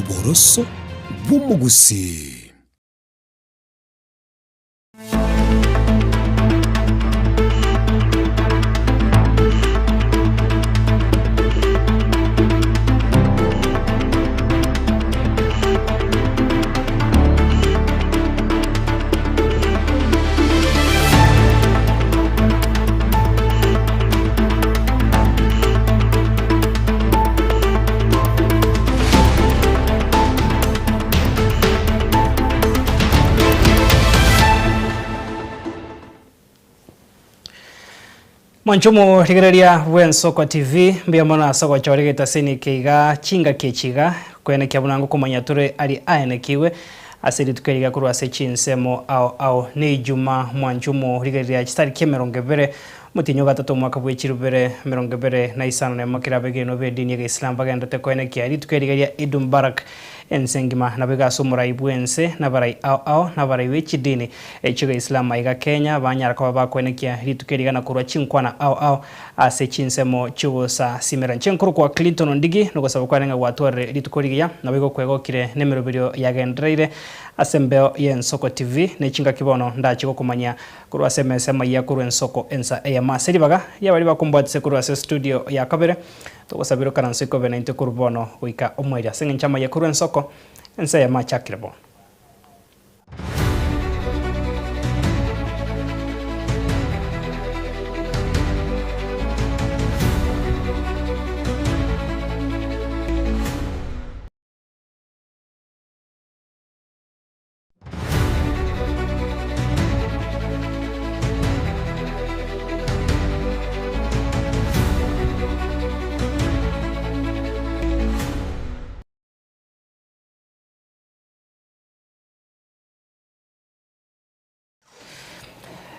Oboroso bw'omogusii. Mwanche omorigereria bw'Ensoko TV, mbuya mono ase ogochora egetaseni eke iga chingaki echi iga, koenekia buna ngokomanya tore aria aenekigwe ase rituko eri iga korwa ase chinsemo ao ao. Ne Ijuma mwanche omorigereria chitariki emerongo ebere, omotienyi o gatato omwaka bwe chirubere emerongo ebere na isano nemo kera abegenwa b'edini y'Egeisilamu bagenderete koenekia rituko eri iga ria Eid Mubarak ense engima. Nabo iga ase omorai bw'ense, nabarai ao ao, nabarai be chidini chi'Egeisilamu aiga Kenya banyara koba bakoenekia rituko eri iga na korwa chinkwana ao ao ase chinsemo chi'ogosasimera. Inche nkorokwa Clinton Ondigi, nogosaba kwane ng'a gwatwarire rituko rigiya, naboigo kwegokire nemeroberio yagendereire ase embeo y'Ensoko TV, ne chingaki bono ndache gokomanyia korwa ase emesa amayia korwa ensoko ensa eyemo ase ribaga riabaria bakombwatisia korwa ase estudio ya kabere, togosabera okaranso ikobe naintwe korwa bono goika omoerio ase eng'encho amayia korwa ensoko ensa eyemo achakire bono.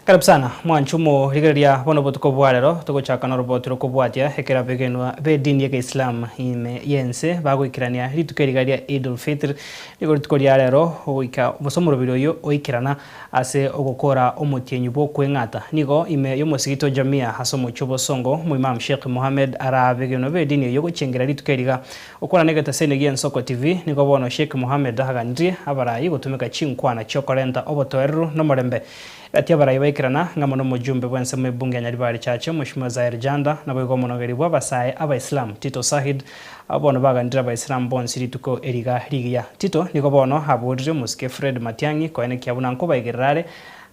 Karibu sana mwanche omorigereria bono obotuko bwa rero togochaka noroboti rokobwatia ekero abegenwa b'edini y'Egeisilamu ime y'ense bagoikerania rituko eriga ria Eid ul-Fitr Nigo rituko ria rero goika gose omoroberi oyio oikerana ase ogokora omotienyi bw'okweng'ata. Nigo ime y'omosigiti o Jamia ase omochie o Bosongo, Omoimamu Sheikh Mohammed arabegenwe b'edini eyio gochengera rituko eriga. Gokwana negetaseni gi'Ensoko TV, nigo bono Sheikh Mohammed aganirie abarai gotumeka chinkwana chiokorenta obotoereru nomorembe. Gati abarai baikerana ng'amo nomojumbe bw'ensemo ebunge ya Nyaribari Chache Mweshimiwa Zaheer Janda naboigo omonogeri bw'abasae Abaisilamu Tito Sahid Abwo bono baganire Abaisilamu bonsi rituko eriga rigiya. Tito nigo bono aborire omosike Fred Matiang'i koenekia buna nkobaigerera are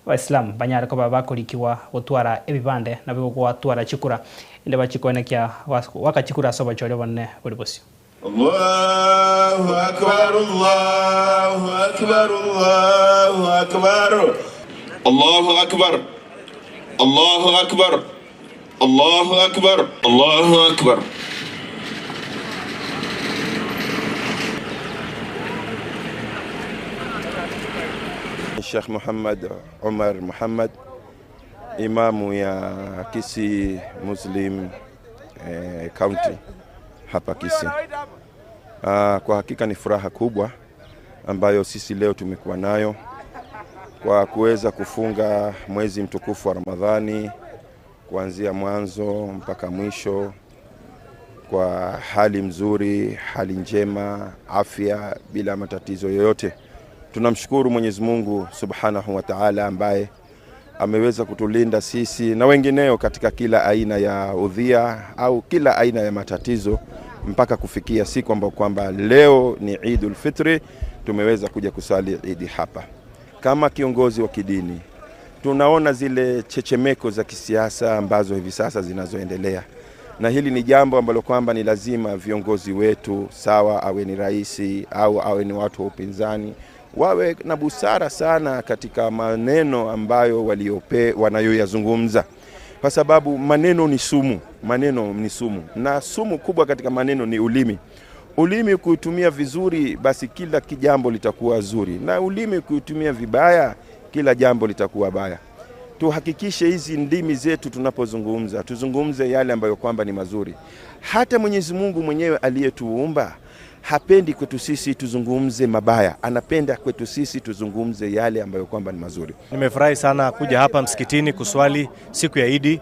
Abaisilamu banyare koba bakorikigwa gotwara ebibande naboigo gwatwara chikura inde bachie koenekia goaka chikura ase obochori obonene bori bosio. Allahu Akbar Allahu Akbar Allahu Akbar Allahu Akbar Allahu Akbar Allahu Akbar Allahu Akbar. Sheikh Muhammad Omar Muhammad, imamu ya Kisii Muslim eh, County hapa Kisii. Ah, kwa hakika ni furaha kubwa ambayo sisi leo tumekuwa nayo kwa kuweza kufunga mwezi mtukufu wa Ramadhani kuanzia mwanzo mpaka mwisho kwa hali mzuri, hali njema, afya bila matatizo yoyote. Tunamshukuru Mwenyezi Mungu Subhanahu wa Ta'ala ambaye ameweza kutulinda sisi na wengineo katika kila aina ya udhia au kila aina ya matatizo mpaka kufikia siku ambayo kwamba leo ni Idul Fitri, tumeweza kuja kusali Idi hapa. Kama kiongozi wa kidini, tunaona zile chechemeko za kisiasa ambazo hivi sasa zinazoendelea, na hili ni jambo ambalo kwamba ni lazima viongozi wetu, sawa awe ni rais au awe ni watu wa upinzani, wawe na busara sana katika maneno ambayo waliope wanayoyazungumza, kwa sababu maneno ni sumu, maneno ni sumu, na sumu kubwa katika maneno ni ulimi. Ulimi kuitumia vizuri, basi kila kijambo litakuwa zuri, na ulimi kuitumia vibaya, kila jambo litakuwa baya. Tuhakikishe hizi ndimi zetu tunapozungumza, tuzungumze yale ambayo kwamba ni mazuri. Hata Mwenyezi Mungu mwenyewe aliyetuumba hapendi kwetu sisi tuzungumze mabaya, anapenda kwetu sisi tuzungumze yale ambayo kwamba ni mazuri. Nimefurahi sana kuja hapa msikitini kuswali siku ya Idi.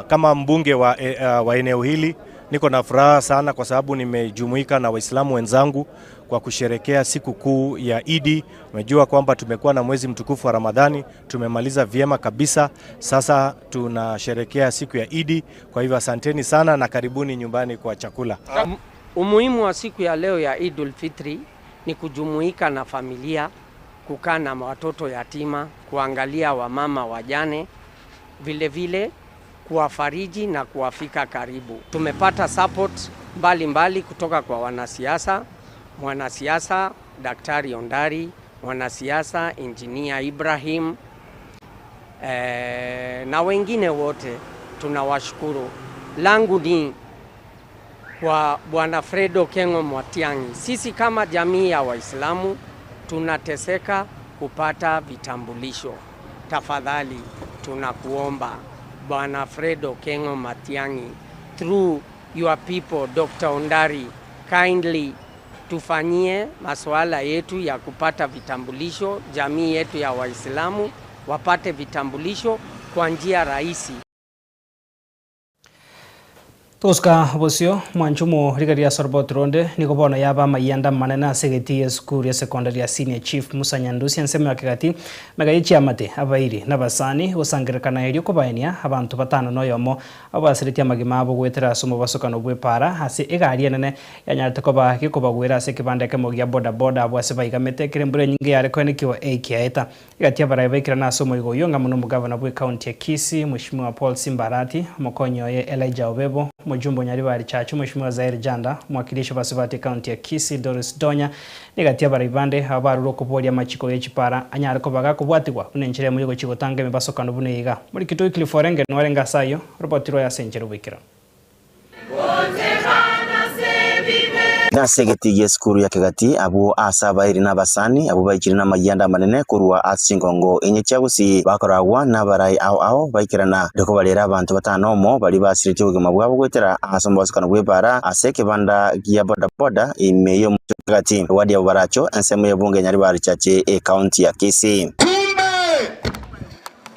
Kama mbunge wa eneo hili Niko na furaha sana kwa sababu nimejumuika na Waislamu wenzangu kwa kusherekea siku kuu ya Idi. Umejua kwamba tumekuwa na mwezi mtukufu wa Ramadhani, tumemaliza vyema kabisa. Sasa tunasherekea siku ya Idi. Kwa hivyo asanteni sana na karibuni nyumbani kwa chakula. Umuhimu wa siku ya leo ya Idul Fitri ni kujumuika na familia, kukaa na watoto yatima, kuangalia wamama wajane, vile vile kuwafariji na kuwafika karibu. Tumepata support mbalimbali mbali kutoka kwa wanasiasa, mwanasiasa Daktari Ondari, mwanasiasa Injinia Ibrahim na wengine wote tunawashukuru. Langu ni kwa Bwana Fredo Kengo Mwatiang'i. Sisi kama jamii ya Waislamu tunateseka kupata vitambulisho. Tafadhali tunakuomba Bwana Fredo Kengo Matiang'i, through your people Dr. Ondari, kindly tufanyie masuala yetu ya kupata vitambulisho, jamii yetu ya Waislamu wapate vitambulisho kwa njia rahisi. Togosuka bosio mwanchumo riga ria Sorobot ronde nigo bono yaba amayanda manene ase egeti ya esukuru ya secondary ya senior chief Musa Nyandusi ensemo ya kegati mega ye chiamate abairi na abasani gosangerekana erio kobaenia abanto batano na oyomo abasiretie amagima abo goetera ase omobasokano bwa epara ase egari enene yanyarete koba gekobagwera ase ekebanda ekemo gia bodaboda abwo ase baigamete ekere embura enyinge yare koenekiwa ekiaeta egati abarai baikera ase omoigo oywo ng'a mono omogavana bwa ekaunti ya Kisii Mheshimiwa Paul Simbarati omokonyi oye Elijah Obebo mujumbe Nyaribari Chachu Mheshimiwa Zaire Janda mwakilishi basibati county ya Kisii Doris Donya nigati abarai bande abarure okoboria amachiko ya chipara anyare kobaga kobwatigwa buna enchera emo yogochigotanga emibasokano buna iga muri Kitui Cliff Orenge nwarenge ase aywo roboti rwa ase enchera oboikera. Nase egeti gie esukuru ya Kegati abwo ase abairi na abasani abwo baichire na amayianda amanene korwa ase chingongo enye chia Gusii bakoragwa na abarai ao ao baikerana erio kobarera abanto batano omo baria basiretie obogima bwabo goetera ase omobasokano bwa ebara ase ekebanda gia bodaboda ime ya omochie o Kegati ewadi ya Bobaracho ensemo ya ebunge ya Nyaribari Chache ekaunti ya Kisii. Kumbe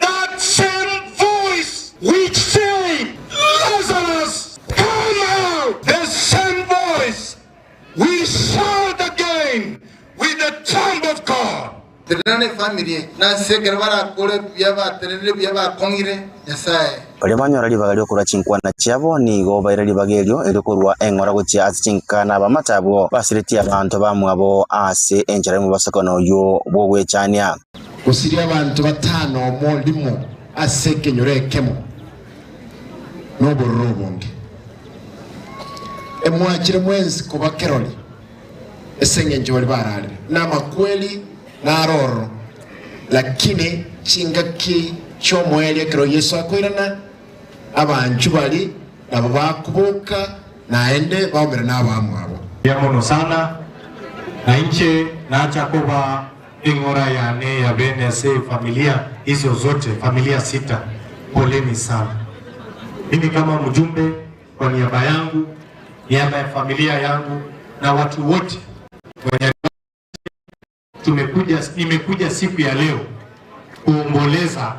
that same voice which said Lazarus come out, the same voice will shout again with the trump of God. Tenena nefamiri eye, na ase ekero barakore buya batenenire buya bakong'ire Nyasae. Baria banyora ribaga ri'okorua chinkwana chiabo nigo baira ribaga erio erio korua eng'ora gochia ase chinka na abamate abwo basiretie abanto bamwabo ase enchera y'omobasokano oyio bw'ogwechania. Gosiria abanto batano omo rimo ase ekenyoro ekemo nobororo obonge. Emwachire mwensi koba kerori ase engencho baria bararire namakweri naro ororo, lakini chingaki chi'omoerio ekero Yeso akoirana, abanchwa baria nabo bakoboka naende baumera nabamwabo. Mbuya mono sana, na inche nacha koba eng'ora yane ya bene ase efamilia hizo zote, familia sita. Poleni sana. Mimi kama mjumbe kwa niaba yangu, niaba ya familia yangu na watu wote wenye tumekuja, nimekuja siku ya leo kuomboleza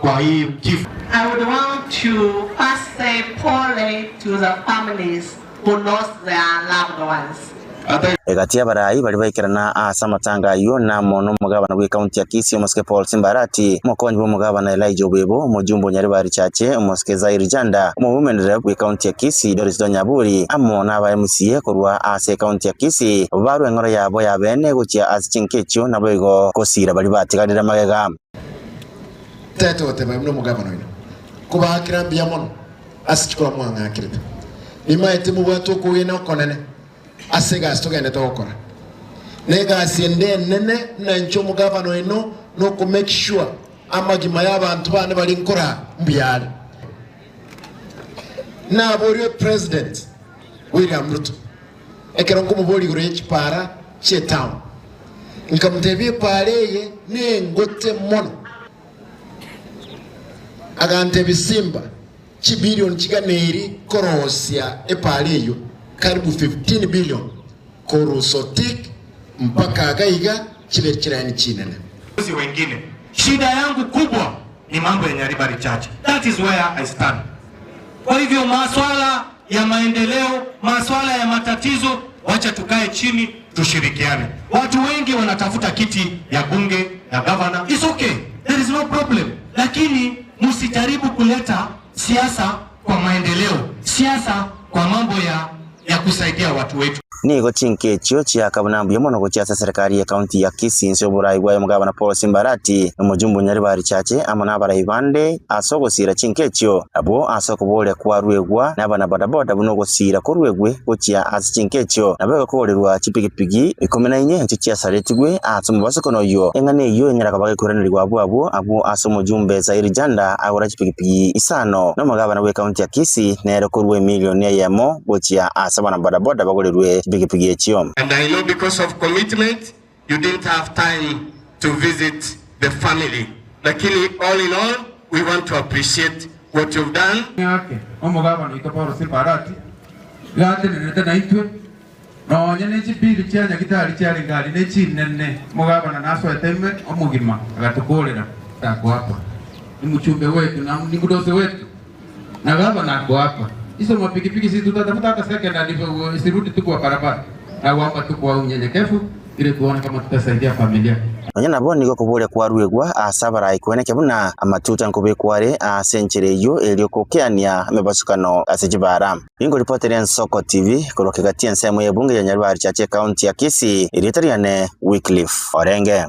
kwa hii kifo. I would want to first say pole to the families who lost their loved ones. Egati y'abarai baria baikerana ase amatanga ayio namo na omogabana bwe ekaunti ya Kisii omosike Paul Simbarati, omokonyi bwa omogabana Elijah Obebo, omojumbe o Nyaribari Chache omosike Zairi Janda, omobumenere bwe ekaunti ya Kisii Doris Donyaburi, amo na aba MCA korwa ase ekaunti ya Kisii barwe eng'oro yabo ya bene gochia ase chinka echio naboigo gosira baria batigarire magega. Tete goteba buna omogabana oino, Nkobaakera mbuya mono ase chikora mwang'akerete. Nimaete mobwate okogena okonene ase egasi togenderete gokora. Na egasi ende enene buna inche omogabana oino noko make sure amagima y'abanto bane bare nkoraa mbuya are. Naborie President William Ruto ekero nkomoboria igoro ye chipara chi'etown, nkamotebia epaara eye nengote mono. Agantebia Simba, chibilion chiganeiri korosia epaara eyio, karibu 15 billion korwa Sotik mpaka iga iga chibe chiraini chinene. Wengine. Shida yangu kubwa ni mambo ya Nyaribari Church. That is where I stand. Kwa hivyo maswala ya maendeleo, maswala ya matatizo, wacha tukae chini tushirikiane. Watu wengi wanatafuta kiti ya bunge ya gavana, it's okay, there is no problem, lakini msijaribu kuleta siasa kwa maendeleo, siasa kwa mambo ya, ya kusaidia watu wetu. Nigo chinka echio chiakabuna mbuya mono gochia ase eserekari ye county ya Kisii inse y'oborai bwaye omogabana Paul Simbarati na omojumbe Nyaribari Chache amo nabarai bande ase ogosiira chinka echio. Abwo ase okoboria kwaruegwa nabana bodaboda buna ogosiira koruegwe gochia ase chinka echio nabo egakogorerwa chipigipigi ikomi na inye echio chiasaretigwe ase omobasokano oyio. Eng'ana eyio enyara koba gekoiranerigwa abwo abwo abwo ase omojumbe Zairi Janda agora chipigipigi isano na omogabana bw'ecounty ya Kisii nere korua emilioni eyemo gochia ase abana bodaboda bagorerwe chipigipigi echio. And I know because of commitment you didn't have time to visit the family lakini all in all we want to appreciate what you've done. Ng'ake omogabana oito Paulo Simbarati gatenenete naintwe, nonya ne chibill chia nyagitari chiarenge aria ne chinene, omogabana nasoete ime omogima agatokorera takoapa. Ni mchumbe wetu na ni mdosi wetu na gavana ako hapa. Hizo mapikipiki sisi tutatafuta hata second hand isirudi tu kwa barabara. Na kwamba tu kwa unyenyekevu ili tuone kama tutasaidia familia. Nonya nabo nigo okoboria kwaruegwa ase abarai koenekia buna amatuta nkobekwa are ase enchera eyio erio gokeania emebasukano ase chibara. Ningoripoteria Ensoko TV korwa kegati ensemo y'ebunge ya Nyaribari Chache Ekaunti ya Kisii, erieta riane Wycliffe Orenge.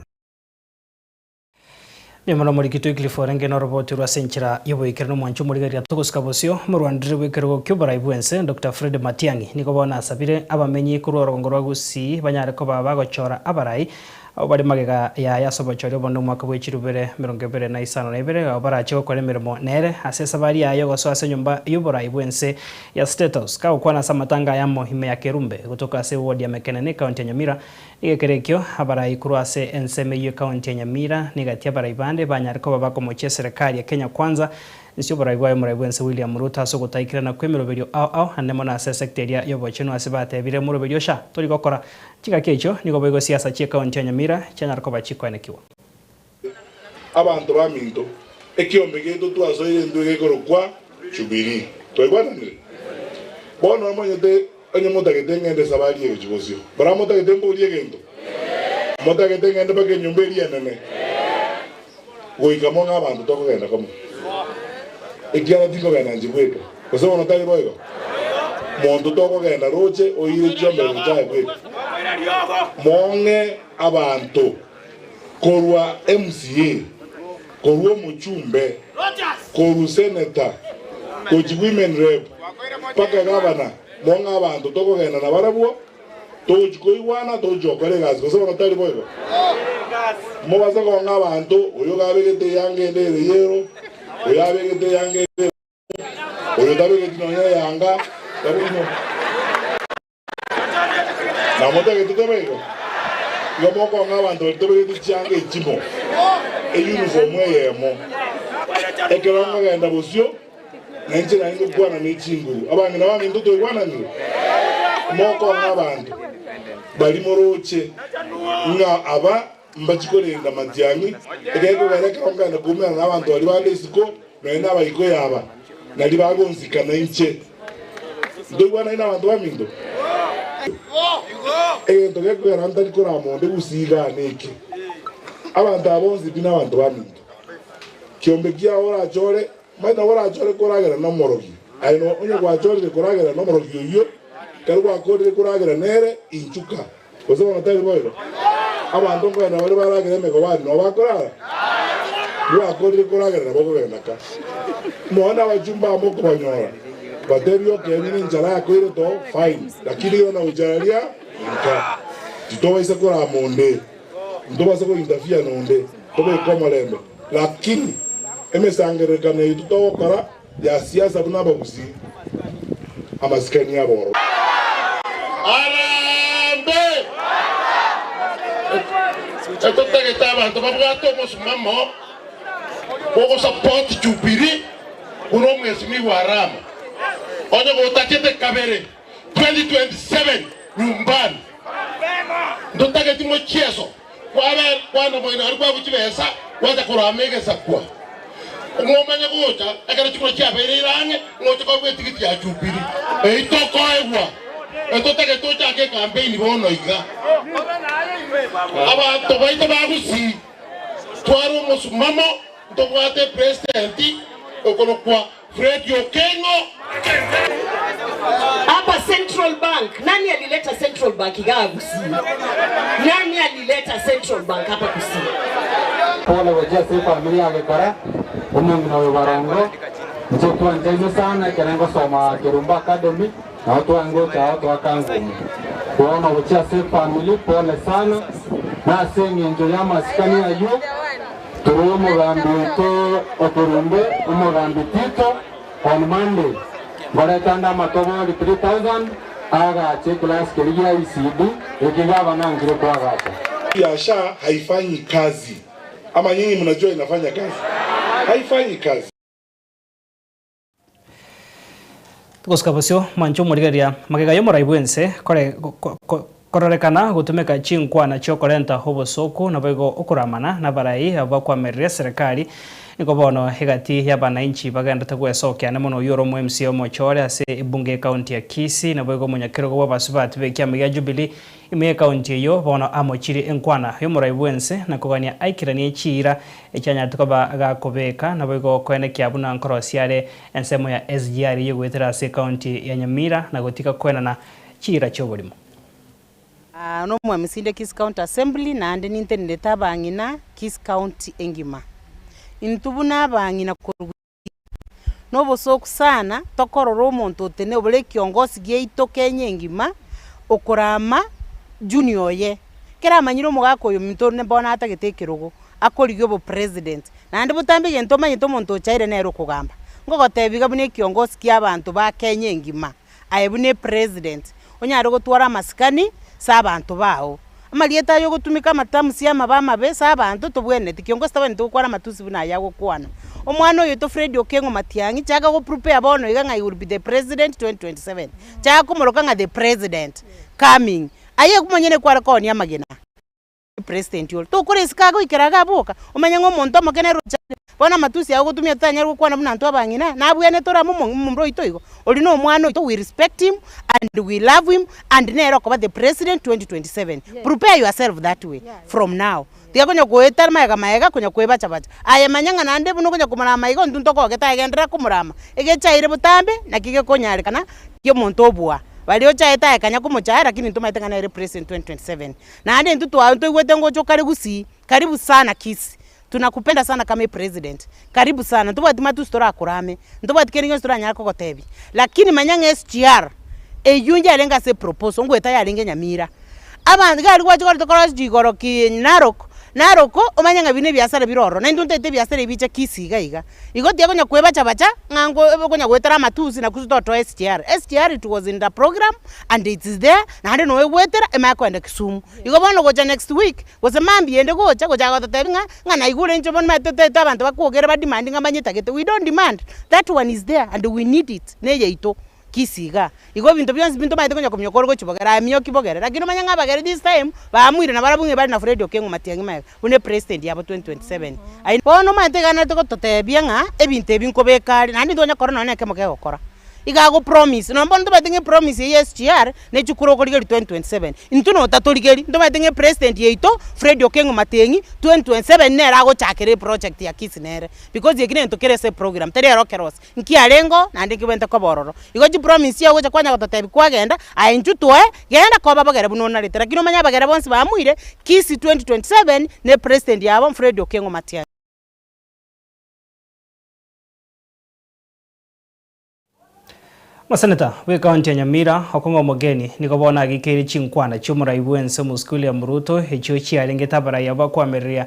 Nyuma nomorikito Wycliffe Orenge noroboti rwa ase enchera y'oboikeranu omwancho omorigereria togosika bosio omorwandereri bw'ekerogo ki'oborai bw'ense Doctor Fred Matiang'i nigo bono asabire abamenyi korwa orogongo rwa Gusii banyare koba bagochora abarai Abwo bare magega yaye ase obochori obonene omwaka bwe chirubere 25 abwo barache gokora emeremo nere ase esabari yaye y'ogosoa ase enyomba y'oborai bw'ense ya State House. Kagokwana ase amatanga ayamo ime ya Kerumbe gotoka ase eward ya Mekenene ekaunti ya Nyamira, nigo ekero ekio abarai korwa ase ensemo eyio ekaunti ya Nyamira negati abarai bande banyare koba bakomochia eserekari ya Kenya Kwanza Inse y'oborai bwaye omorai bw'ense William Ruto ase ogotaikerana kw'emeroberio ao ao ande mono ase esecta eria y'obochenu ase batebire omoroberio sha tori gokora. Chingaki echio nigo boigo siasa chi'ecounty ya Nyamira chianyara koba chikoenekigwa. Abanto baminto, ekiombe giaito twasoire intwe gekorokwa Jubilii. Twaigwananire? Bono omanyete onye motagete ng'ende esabari eye gochia bosio, barabwo motagete mborie egento? Motagete ng'ende mpaka enyomba eria enene? Goika mong'e abanto tokogenda komo, ekiagera tinkogenda inche bweka, gose bono tari boigo? Monto tokogenda roche oire chiombe gocha aye bweka. Mong'e abanto korwa MCA, korwa omochumbe, korwa senator, gochi women rep, mpaka gavana, mong'e abanto tokogenda nabarabwo. Togochi koigwana, togochi gokora egasi, gose bono tari boigo? Mobase kong'a abanto, oyo gabegete eyanga ende ere yero, oyo abegete eyanga ende ere oyo tabegeti nonya eyanga, tabegeti nonya. Na motagete tebe igo? Igo mokong'a abanto baria tobegete chianga echimo, eyunifomu eyemo. Ekero nkogenda bosio, Na inche naende ngokwana ne chinguru. Abang'ina baminto toigwananire? Mokong'a abanto baria moroche ng'a aba mbachie korenda matiang'i, egekogera ekero nkogenda koumerana nabanto baria bande isiko, nonya nabaikoyo aba, nario bagonsika nainche. Ntoigwanaine nabanto baminto? Egento gekogera ntari korama onde gusii igaa neke, abanto aba bonsi pi nabanto baminto. Kiombe kiao orachore Manya nabo orachore koragera nomorogi, aye onye gwachorire koragera nomorogi oyio, ekero gwakorire koragera nere, inchuka. Gose bono tari boigo? Abanto nkogenda bare baragere emegobani nabo bakorara? Gwakorire koragera nabo okogenda ka. Mono nabachumba amo okobanyora, batebie okeene nenchara yakoire to fine, lakini igo gochia aria inka. Titobaisa korama onde, ntobasa ko interfere nonde, tobeke omorembe. Lakini emesangererekano yaito togokora ya siasa buna abagusii, amasikani abororo. Arambe! Etotagete abanto babwate omosimamo bw'ogosupport Jubilee buna omwesimigwa Arama. Onye gotachete kabere 2027 nyumbani. Ntotageti mochieso. Kwabe kwana moino aria kwagwa chibesa, gwacha korama egesakwa. Ng'omanye gocha ekero chikura chiabeire ire ang'e, ng'oche koegwa etigiti ya Jubilee. Eyio tokoegwa, etotagete tochake ekampeini bono iga. Abanto baito ba Gusii, tware omosumamo, ntobwate epresidenti okorokwa Fred Okengo. Hapa Central Bank, nani alileta Central Bank igaa Gusii? Nani alileta Central Bank hapa Gusii? Pole gochia ase efamiri ya Gekora, omong'ina oyo Barongo, inche twanchaine sana ekero ngosoma Kerumba Academy, nabo twangocha ao toaka ngumi. Bono gochia ase efamiri, pole sana, na ase eng'encho y'amasikani ayio, Tore omogambi oito o Kerumbe, omogambi Tito, on Monday nkoreta nde amatobori 3000 aagache eclass keria gia ECD eke gavana ankire koagacha. Ya SHA haifanyi kazi ama nyinyi mnajua inafanya kazi? Haifanyi kazi. Togosika bosio, mwanche omorigereria magega y'omorai bw'ense kore kororekana gotumeka chinkwana chi'okorenta obosooku naboigo okoramana nabarai abwo bakwamerire eserekari. Nigo bono egati y'abanainchi bagenderete gwesokia ane mono oyio ore omo MCA omochore ase ebunge y'ecounty ya Kisii naboigo omonyakerogo bw'abasubati b'ekiama gia Jubilee Ime y'ekaunti eyio bono amochirie enkwana y'omorai bw'ense na kogania aikeranie chiira echianyarete koba gakobeka, naboigo koenekia buna nkorosia are ensemo ya SGR eyio goetera ase ekaunti ya Nyamira na gotiga koenana chiira chi'oborimo. Aa nomwamisinde Kisii County Assembly naende nintenenete abang'ina Kisii County engima. Intwe buna abang'ina korwa Nobosooku sana tokorora omonto otene obore ekiongosi giaito Kenya engima okorama junior oye. Ekero amanyire omogaka oyo ominto bono atagete ekerogo, akorigia obopresident, naende botambe egento omanyete omonto ochaire nere okogamba. Ngogotebi iga buna ekiongosi kia abanto ba Kenya engima, aye buna epresident, onyare gotwara amasikani ase abanto bao. Amarieta aya ogotumeka amatamusi amabe amabe ase abanto tobwenereti, kiongosi tabwenereti gokwana amatusi buna aya agokwana. Omwana oyoito Fred Okengo Matiang'i, chaka go prepare bono iga ng'a he will be the president 2027. Chaka komoroka ng'a the president coming. Aye omonyene kware koonia amagena. President ore, tokora esiko agoikera iga aboka, omanye ng'a omonto omoke nere ochare. Bono amatusi aya ogotumia totanyare gokwana buna intwe abang'ina, nabwenerete ore amo omomura oito igo. Oria na omwana oito, we respect him and we love him and nere okoba the president 2027. Prepare yourself that way from now. Tiga konya goeta maega maega konya koebacha bacha. Aye manya ng'a naende buna okonya komorama igo intwe ntokogete aye genderera komorama. Egechaire botambe naki gekonyarekana ki omonto obua. Baria ochaete aye kanya komochaya lakini ntomanyete ng'a nere president 2027. Naende intwe twa ntoigwete ngocha okare gusii, karibu sana Kisii. Tunakupenda sana kama epresident, karibu sana, ntobwati matusi torakorame, ntobwati kende gionsi toranyare kogotebia, lakini manya ng'a SGR eywo yarenge ase eproposal ngoeta yarenge Nyamira. Abanto iga aria gwacha koreta korosia igoro ki Narok, Narok omanye ng'a buna ebiasara bire ororo, naintwe ntotaete ebiasara ebi biche Kisii iga iga. Igo tiga konya koebacha bacha ng'a nko konya goetera amatusi nakusu totoe SGR. SGR it was in the program and it is there naende noegwetera emanye koenda Kisumu. Igo bono gocha next week, gose mambia ende gocha, gochaka gototebia ng'a ng'a naigure inche bono omanyete totaete abanto bakwogera ba demand ng'a mbanyetagete, we don't demand, that one is there and we need it, neyaito Kisii igaa. Igo ebinto bionsi pi ntomanyete konya kominyoka ore gochia bogere, aye minyoki bogere. Lakini omanye ng'a abagere this time, baamuire nabarabwo ng'a bare na Fred Okengo Matiang'i magega, buna epresident yabo 2027. Aye bono omanyete iga narete gototebia ng'a ebinto ebi nkobeka are, naende ntitonya korora nonye na ekemo kegokora. Iga ago promise, nonye bono ntomanyete ng'a epromise eye ya SGR, ne chikura okorigeria 2027. Intwe notatorigeria, ntomanyete ng'a epresident yaito, Fred Okengo Matiang'i, 2027 nere agochakera eproject ya Kisii nere, because eki negento kere ase eprogram, tari ero okerosia. Nki arengeo, naende nkebwenerete koba ororo. Igo chipromise chiao ogocha kwanya gototebia kwagenda, aye inchuo toe, genda koba abagere buna onarete. Lakini omanye abagere bonsi bamuire, Kisii 2027 ne president yabo Fred Okengo Matiang'i. Omoseneta bw'ekaunti ya Nyamira, Okong'o Omogeni, nigo bono agikeire chinkwana chi'omorai bw'ense Omosike William Ruto echio chiarengete abarai abwo bakoamereria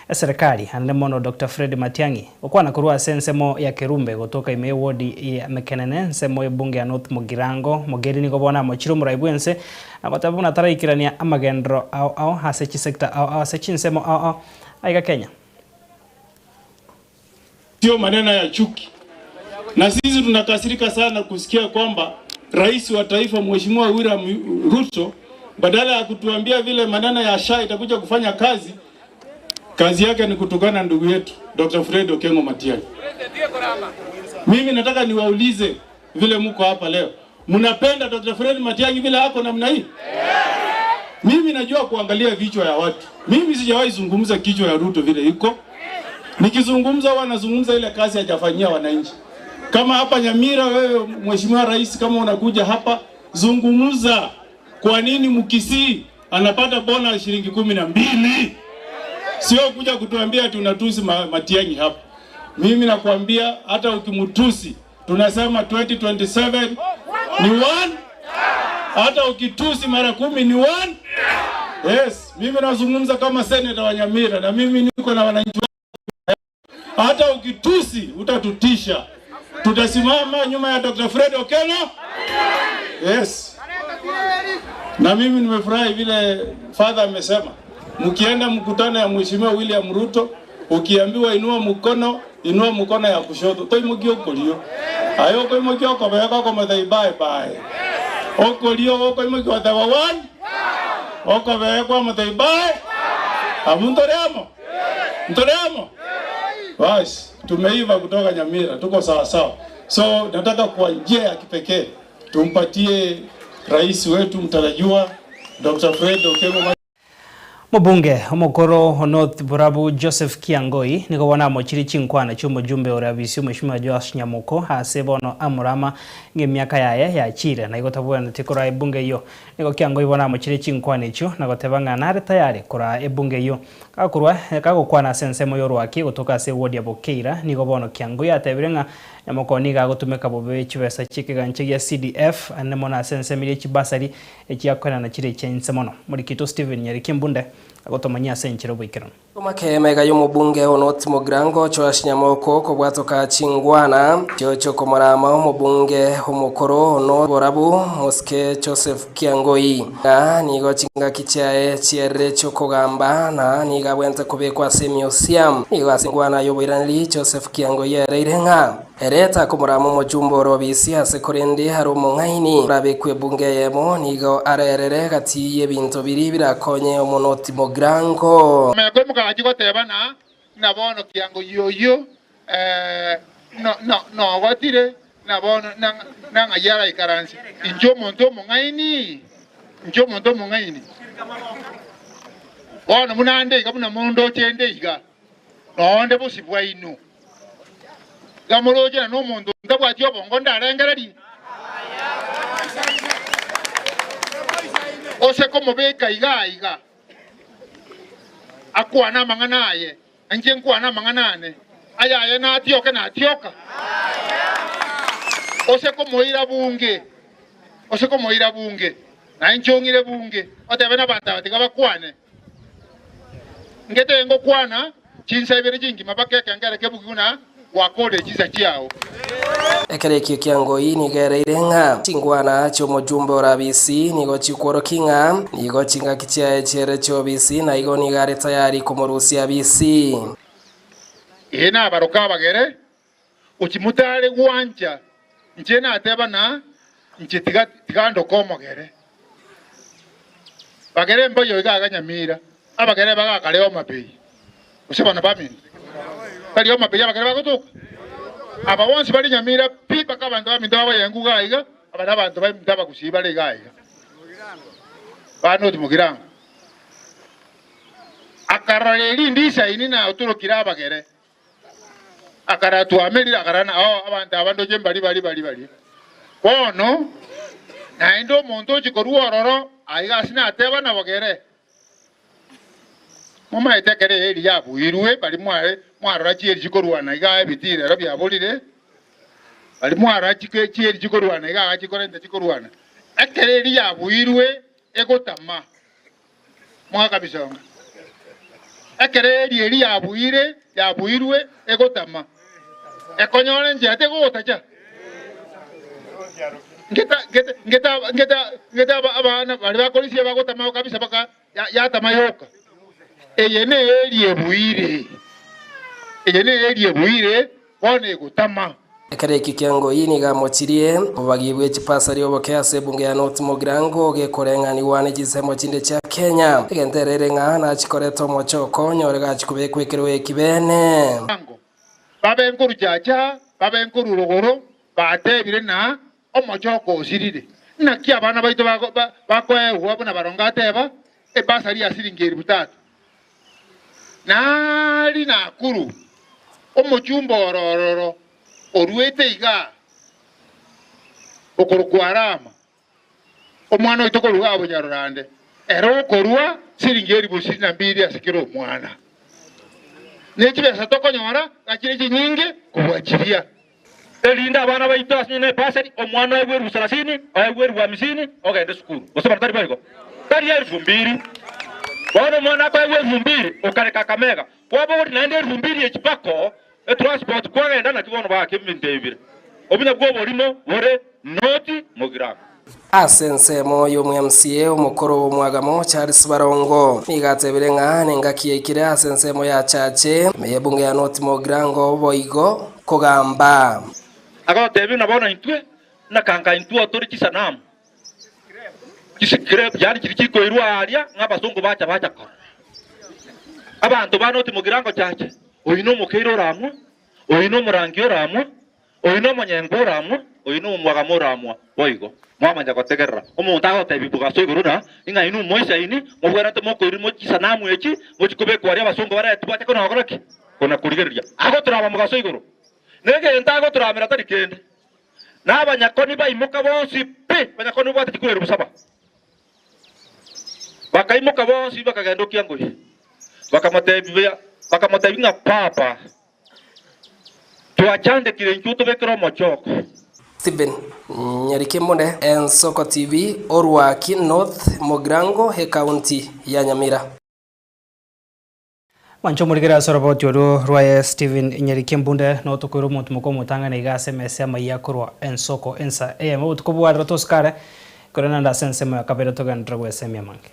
eserekari anene mono Doctor Fred Matiang'i. Gokwana korwa ase ensemo ya Kerumbe gotoka ime y'ewodi ya Mekenene ensemo y'ebunge ya North Mugirango, Mogeni nigo bono amochire omorai bw'ense na goteba buna taraikerania amagenderero ao ao ase chisector ao ao ase chinsemo ao ao aiga Kenya. Sio maneno ya chuki, na sisi tunakasirika sana kusikia kwamba rais wa taifa Mheshimiwa William Ruto badala ya kutuambia vile maneno ya SHA itakuja kufanya kazi, Kazi yake ni kutukana ndugu yetu Dr. Fred Okengo Matiang'i. Mimi nataka niwaulize vile mko hapa leo, mnapenda Dr. Fred Matiang'i vile ako namna hii? Mimi najua kuangalia vichwa ya watu. Mimi sijawahi zungumza kichwa ya Ruto vile iko. Nikizungumza huwa nazungumza ile kazi hajafanyia wananchi. Kama hapa Nyamira, wewe Mheshimiwa Rais, kama unakuja hapa zungumza, kwa nini Mkisii anapata bona shilingi 12? Sio kuja kutuambia tunatusi Matiang'i hapa. Mimi nakwambia hata ukimtusi tunasema 2027 ni one. Hata ukitusi mara 10 ni one. Yes, mimi nazungumza kama senator wa Nyamira na mimi niko na wananchi. Hata ukitusi utatutisha. Tutasimama nyuma ya Dr. Fred Okengo. Yes. Na mimi nimefurahi vile father amesema. Mkienda mkutano ya Mheshimiwa William Ruto, ukiambiwa inua mkono, inua mkono ya kushoto. Toi mugiokolio. Ayo koi mugioko beka ko muthei bye bye. Okolio okoi mugio one. Oko beka muthei bye. Amuntoreamo. Ntoreamo. Basi tumeiva kutoka Nyamira, tuko sawa sawa. So nataka kwa njia ya kipekee tumpatie rais wetu mtarajiwa Dr. Fred Okengo Mobunge omokoro North Burabu Joseph Kiangoi nigo bona amochiri chinkwana chi'omojumbe ore abisi Mheshimiwa Joash Nyamuko ase bono amurama ng'emiaka yaye yachire na igo tabwenereti koraa ebunge eyio. Nigo Kiangoi bono amochire chinkwana echio na goteba ng'a nare tayari koraa ebunge eyio. Gakorwa gagokwana ase ensemo ya orwaki gotoka ase eward ya Bokeira nigo bono Kiangoi atebire ng'a Nyamuko nigo agotumeka bobe chibesa chi'ekegancha gia CDF ande mono ase ensemo eria chibasari echiakoenana chire echia inse mono. Morikito Stephen Nyariki Mbunde agotomanyia ase enchera oboikeranu. Omakemega y'omobunge o North Mugirango Joash Nyamoko kobwatoka chingwana chiochio komorama omobunge omokoro o North Borabu Mosike Joseph Kiangoi ng'a nigo chingaki chiaye chierire chi'okogamba na nigo abwenerete kobekwa ase emuseum. Nigo ase engwana y'oboiraneri Joseph Kiangoi ereire ng'a ere takomorama omochumba ore obisi ase korende are omong'aini orabekwe ebunge eyemo nigo arerere gati y'ebinto biria birakonye omonoti Mogirango. Omanyete omogachi goteba na ng'a bono Kiangoi oyio nogotire, na bono nang'ai araikaranse? Inche omonto omong'aini? Inche omonto omong'aini? Bono buna nde iga, buna mondoche nde iga, nonde bosio bwaino. Iga moroche na nomonto ntabwati obongo ndarengererie? Ose komobeka iga aiga, akwane amang'ana aye, na inche nkwane amang'ana ane, ayaye natioke natioka. Ose komoira bunge, ose komoira bunge, na inche ong'ire bunge, otebe nabanto aba tiga bakwane. Ngetee ngokwana chinsa ibere chingima mpaka ekengere kebugi buna gwakorire chinsa chiao. Ekero ekio kia ngoi nigo ereire ng'a chingwana chi'omojumbe ore abisi nigo chikworokia ng'a nigo chingaki chiaye chiere chi'obisi, na igo nigo are tayari komorusia abisi. Ee, nabaroke abagere, gochia motare gwancha, inche nateba na inche tiga tiga ndoke omogere. Bagere mbayo iga iga Nyamira, abagere bagakare Homa Bay, gose bana baminto, tari Homa Bay abagere bagotoka? Aba bonsi bare Nyamira pi mpaka abanto baminto babayengu iga iga, aba nabanto baminto abagusii bare iga iga. Ba North Mugirango. Akarora erindi isaini na otorokire abagere. Akaratwamerire, akarana, Oo, abanto aba ndoche mbari bari bari bari. Bono naende omonto ochia korwa ororo aiga ase nateba nabogere, Momaete ekero eeri yabuirwe, baria mware mwarora chieri chikorwana igaa ebitiiro ero biaborire, baria mwarora chike chieri chikorwana igaa igaa chikorenta chikorwana. Ekero eeri yabuirwe egotama, Mwakabisonga. Ekero eeri eria yabuire, yabuirwe, egotama, ekonyora enchera tegogotacha. Ngeta, ngeta, ngeta, ngeta, ngeta abana baria bakorisia bagotama kabisa baka yatama yoka. Eye neeri ebuire, eye neeri ebuire, bono egotama. Ekero ekio kiangoi nigo amochirie obobagi bwe chipasari oboke ase ebunge ya North Mugirango gekoreng'anigwa ne chinsemo chinde chia Kenya. Egento ere ere ng'a nachikorete omochoko onyore gachi kobekwa ekerogo ekibene. Babe nkoruchacha, babe nkorurogoro, batebire na omochoko osirire. Naki abana baito bakoegwa buna baronge ateba, ebasari ya siringi elifu tatu. Nari Nakuru, omochumba ororo oruete igaa, okorokwa Rama, omwana oito korwa igaa Bonyarorande, ere okorua siringi elifu ishirini na mbili ase kera omwana. Ne chibesa tokonyora gachire chinyinge kobua chiria. Erinde abana baito ase nyina ebasari, omwana oegwe elifu salasini, oegwe elifu hamisini, ogende esukuru. Gose bono tari boigo? Tari elifu mbili. Bono omwana akoegwa elifu mbili, okareka akamega. Kwabogoria naende elifu mbili echi mpaka etransport kwagenda naki bono baaka ebinto ebi bire. Obuya bw'oborimo bore noti mogirango. Ase ensemo y'omo-MCA omokoro bw'omwagamo Charles Barongo nigo atebire ng'a nengaki yaikire ase ensemo ya Chache ime y'ebunge ya North Mugirango boigo kogamba. Agoteebia buna bono intwe nakanka intwe tore chisanamu, chiscrap, yaani chiria chikoirwa aaria ng'a abasongo bacha bacha korora. Abanto ba North Mugirango Chache, oyio nomokeire oramwa, oyio nomorangi oramwa, Oyio nomonyenku oramwa, oyio nomwagamo oramwa boigo. Mwamanya gotegerera omonto agotebia bogaso igoro na ing'a inwe moisaini, mobwenerete mokoirwa chisanamu echi mochie kobekwa aria abasongo baretwe bache kona gokora ki? Kona korigereria. Agotorama mogaso igoro, negento agotoramera tari kende. Na abanyakoni baimoka bonsi pi, abanyakoni babwate chikura elifu saba. Bakaimoka bonsi bakagenda okiangori, bakamotebia bakamotebia ng'a Papa, Twachandekire intwe tobekere omochoko. Stephen Nyarikemune, Ensoko TV, Orwaki North, Mugirango, Ekaunti ya Nyamira. Mwanche omorigere ase oroboti orwo rwaye Stephen Nyarikembunde notokoire omonto moka omotang'ani iga ase emesa y'amayia korwa ensoko ensa eyemo obotuko bwarero tosikare korende naende ase ensemo ya kabere togenderere gwesemia amange.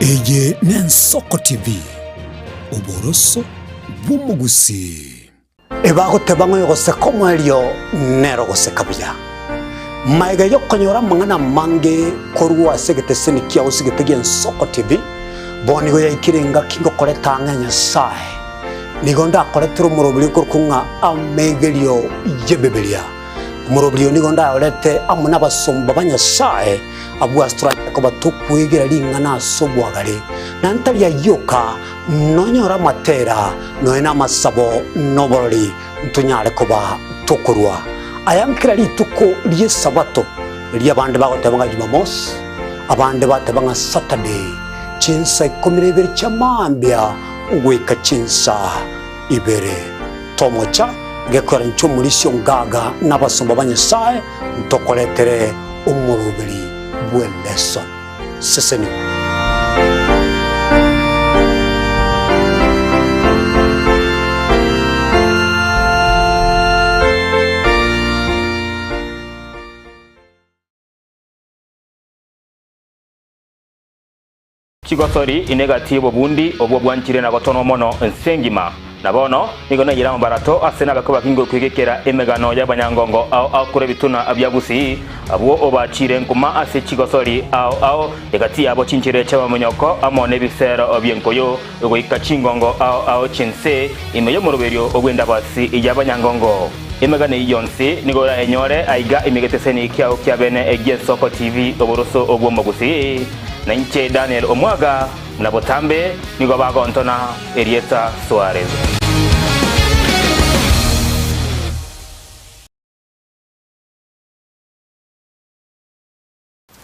Eye n'Ensoko TV, oboroso bw'omogusii. Ebagoteba ng'a oyogoseka omoerio nere ogoseka buya. Magega y'okonyora amang'ana amange korwa ase egeteseni kiao ase egete gi'Ensoko TV, bono nigo yaikire engaki ngokoreta ang'e Nyasae. Nigo ndakoretere omoroberi okorokwa ng'a Amegerio y'Ebibilia. Omoroberi oyo nigo ndayorete amo nabasomba ba Nyasae, abwo ase toranyare koba tokwegera ring'ana ase obwagare, na ntari ayio oka, Nonyore amatera, nonya namasabo, na oborori, ntonyare koba tokorua aya kera rituko ri'Esabato, riria abande bagoteba ng'a Jumamosi, abande bateba ng'a Saturday, chinsa ikomi na ibere chia mambia goika chinsa ibere. Tomocha gekoera inche omorisia ongaga na abasomba ba Nyasae ntokoretere omoroberi bw'eleson. Sesenigwa. Chigosori ine egati y'obobundi obwo bwanchire na gotonwa mono ense engima. Na bono nigo naiyire amabarato ase nabekwa bakinge okwegekera emegano y'abanyangongo ao ao korwa ebituna bia Gusii, abwo obachiire nkuma ase chigosori ao ao, egati yabo chinchera chi'amamonyoko amo nebisero bi'enkoyo, goika chingongo ao ao chi'ense, ime y'omoroberio bw'endabasi y'abanyangongo. Emegano eyio yonsi nigo orayenyore aiga ime egeteseni kiao kia bene gi'Ensoko TV oboroso bw'Omogusii. Na inche Daniel Omwaga, buna botambe nigo bagontona erieta Suarez.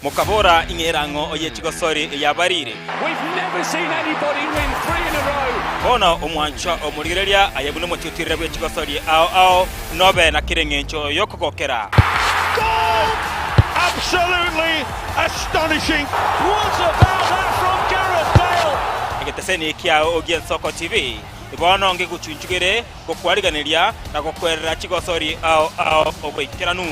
Mokabora, Ing'e erang'o ye chigosori eyabariire. Bono omwanchwa omorigereria aye buna omotiotirere bwe chigosori ao ao, nobe na kera engencho y'okogokera. Egeteseni kiao gi'Ensoko TV. Bono ngegochunchugere gokwariganeria na gokwerera chigosori ao ao oboikeranu.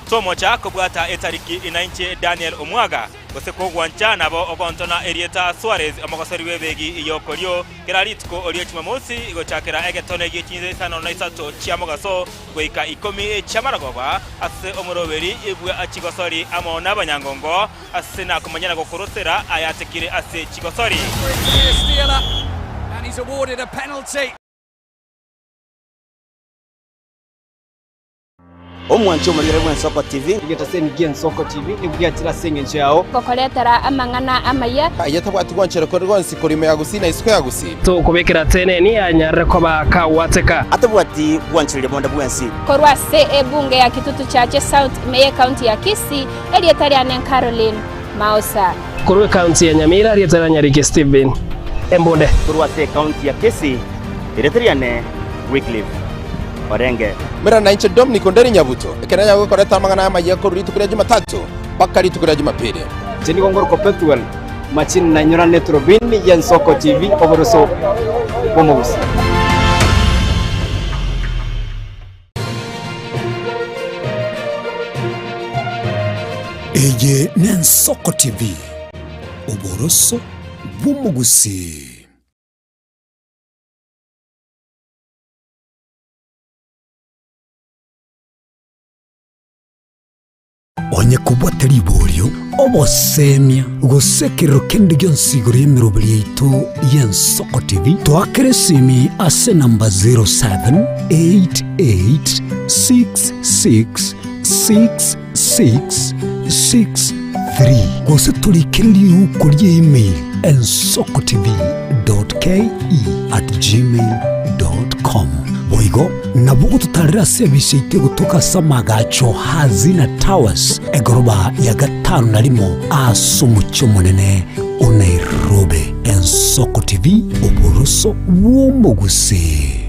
Tomocha kobwata etariki inainche Daniel Omwaga, gose kogwancha nabo ogontona erieta Suarez omogosori bw'ebegi y'okorio kera rituko rie Jumamosi gochakera egetone gie chinsa isano na isato chia mogaso goika ikomi chi'amaragoba ase omoroberi bwa chigosori amo nabanyangongo Ase nakomanya na gokorosera ayatekire ase chigosori. Omwanchi omorigere bw'Ensoko TV. Egetaseni gi'Ensoko TV nigo giachire ase engencho yao. Gokoretera amang'ana amaya. Aye tabwati gwanchera kore gwonsi korwa ime ya Gusii na isiko ya Gusii. Tokobekera teneni anyarire koba kagwateka. Atabwati gwanchereria bonde bwensi. Korwa ase ebunge ya Kitutu Chache South ime y'Ecounty ya Kisii, Erieta riane Caroline Mausa. Korwa ekaunti ya Nyamira, erieta ria Nyariki Stephen Embunde. Korwa ase ekaunti ya Kisii, erieta riane Wycliffe Orenge. Mera nainche Dominic Onderi Nyabuto, ekero nanyare gokoreta amang'ana amayia korwa rituko ria Jumatatu mpaka rituko ria Jumapili. Inche nigo ngorokwa Pethuel Machini na inyorane eturubini y'Ensoko TV oboroso bw'omogusii. Eye n'Ensoko TV, oboroso bw'omogusii. Onye kobwate riborio, obosemia, gose ekerero kende gionsi igoro y'emeroberi yaito y'Ensoko TV, toakere esimi ase enamba 0788666663 gose torikere riuko ria email ensokotv.ke@gmail.com. Boigo nabo ogototarera ase ebise yaito egotoka ase amagacho Hazina Towers, egoroba ya gatano na rimo ase omochie omonene o Nairobi. Ensoko TV, oboroso bw'omogusii.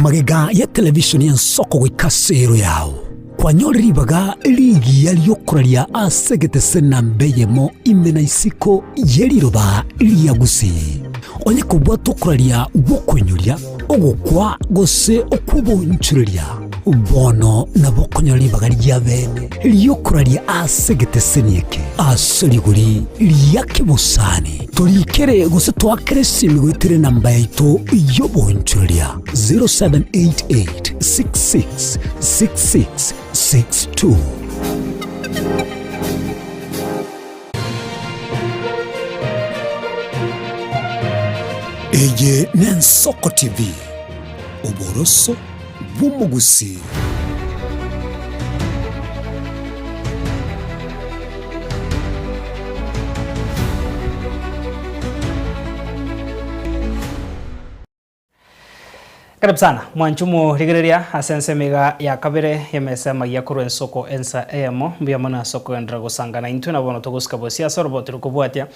Magega ya televisheni y'ensoko goika ase ero yao, kwanyorire ribaga rigiya ri'okoraria ase egetese namba eyemo ime na isiko ye riroba ria Gusii. Onye kobwate okoraria gw'okoinyoria, ogokwa gose okw'obonchoreria, bono nabo okonyora ribaga ria bene ri'okoraria ase egeteseni eke ase rigori ria kebosani. Torikere gose toakere esimi goetera enamba yaito y'obonchoreria 0788 66 66 62. Eye n'Ensoko TV, oboroso bw'omogusii. Karibu sana mwanchu morigereria ase ensemo iga ya kabere y'emesa y'amagia korwa ensoko ensa eyemo. Mbuya mono ase okogenderera gosangana intwe na bono togosika bosie ase oroboti rokobwatia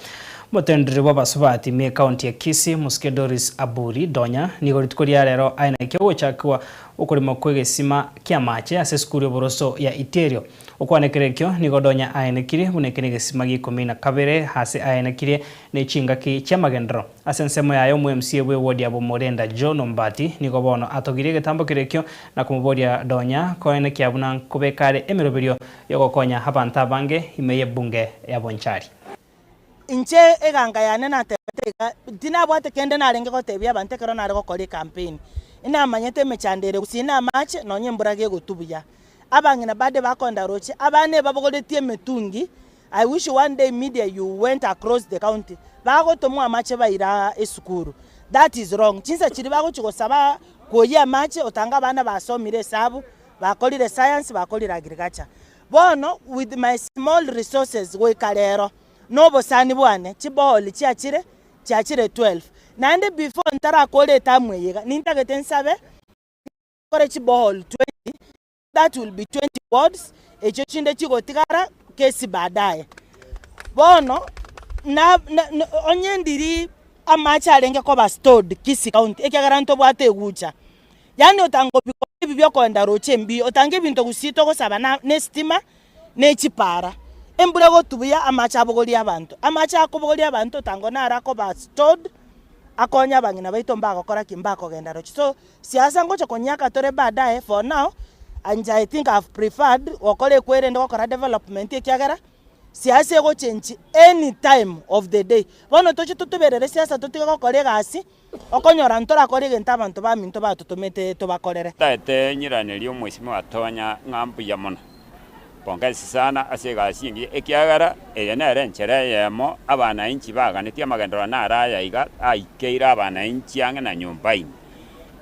Omoteneneri bw'abasubati ime ekaunti ya Kisii, Mosike Doris Aburi Donya, nigo rituko ria rero aenekia ogochakigwa okorema kw'egesima ki'amache ase esukuru y'oboroso ya Iterio. Okwanekera ekio nigo Donya aenekirie buna eke negesima gia ikomi na kabere ase aenekirie ne chingaki chi'amagenderero. Ase ensemo yaye omo MCA bw'ewodi ya Bomorenda John Ombati nigo bono atogirie egetambo keria ekio na komoboria Donya koenekia buna nkobeka are emeroberio yogokonya abanto abange ime y'ebunge ya Bonchari. Inche eganga yane natebete iga, tinabwate kende narenge gotebia abanto ekero nare gokora ecampaign. Inamanyete emechando ere gusii na amache nonye embura gegotwa buya. Abang'ina bande bakonda roche, abana ebabogoretie emetungi, I wish one day media you went across the county, bagotomwa amache baira esukuru. That is wrong. Chinsa chiria bagochia gosaba koyia amache otanga abana basomire esabu, bakorire science, bakorire agriculture. Bono with my small resources goika rero, na obosani bwane, chiborehole chiachire, chiachire 12. Naende before ntarakora etamu eye iga, nintagete nsabe, nkore chiborehole 20, that will be 20 wards, echio chinde chigotigara kesi baadaye. Bono, na na na onye ndiri amache arenge koba stored Kisii county, ekiagera ntobwate egucha, Yaani otanga obikore ebi biokoenda roche mbi, otanga ebinto gusii togosaba na nestima. Ne chipara, embura egotwa buya, amache abogorie abanto. Amache akobogoria abanto tango naro akoba stored, akonye abang'ina baito mbagokora ki? Mbakogenda roche. So, siasa ngocha konyaka tore baadaye, for now, inche I think I have preferred gokora ekwerende gokora development ekiagera, siasa egochengi any time of the day. Bono toche totoberere siasa totige gokora egasi, okonyora ntorakore egento abanto baminto batotomete tobakorere. Taete nyiranerie omwesimiwa Tonya ng'a mbuya mono. Pongezi sana ase egasi engiya ekiagera eye nere enchera eyemo abanainchi baganetie amagenderero naro aya iga aikeire abanainchi ang'e na nyomba ime.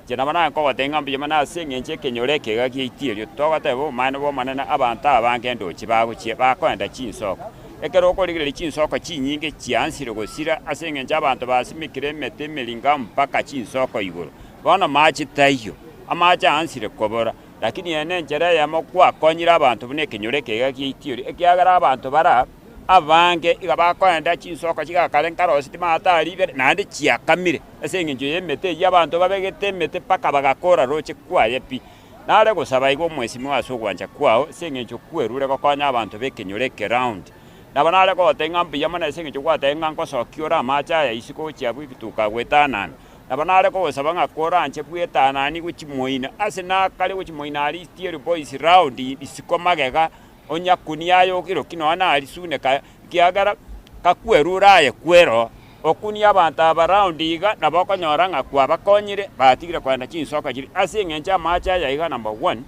Inche nabo nankogotebia ng'a mbuya mono ase eng'encho ekenyoro eke iga giaito erio togoteba obomaene bw'Omonene abanto abange ndoche bagochia bakoenda chinsoko. Ekero okorigereria chinsoko chinyinge chiansire gosira ase eng'encho abanto basimekire emete emeringa mpaka chinsoko igoro. Bono mache taiyo, amache aansire kobora. Lakini eye nenchera eyemo gwakonyire abanto buna ekenyoro eke iga giaito erio, ekiagera abanto bara abange iga bakoenda chinsoko chigakare nkarosi timanyete aria ibere, naende chiakamire ase eng'encho y'emete eyio abanto babegete emete mpaka bagakora roche kwaye pi. Nare gosaba iga omwesimwa ase ogwancha kwao, ase eng'encho kwerure gokonya abanto b'ekenyoro eke round. Nabo nare gogotebia ng'a mbuya mono ase eng'encho gwatebia ng'a ngosokia ore amache aya isiko gochia abwo ebituko goetanana. Nabo nare kogosaba ng'a koranche bwetanani gochia moino ase nakare gochia moino aria Itieri Boys round isiko magega onyakunia aye okiroki nonya narisuneka ekiagera kakwerure aye kwero okunie abanto aba round iga nabo okonyora ng'a kwabakonyire batigire kogenda chinsoka chiria ase eng'encho amache aya iga number one,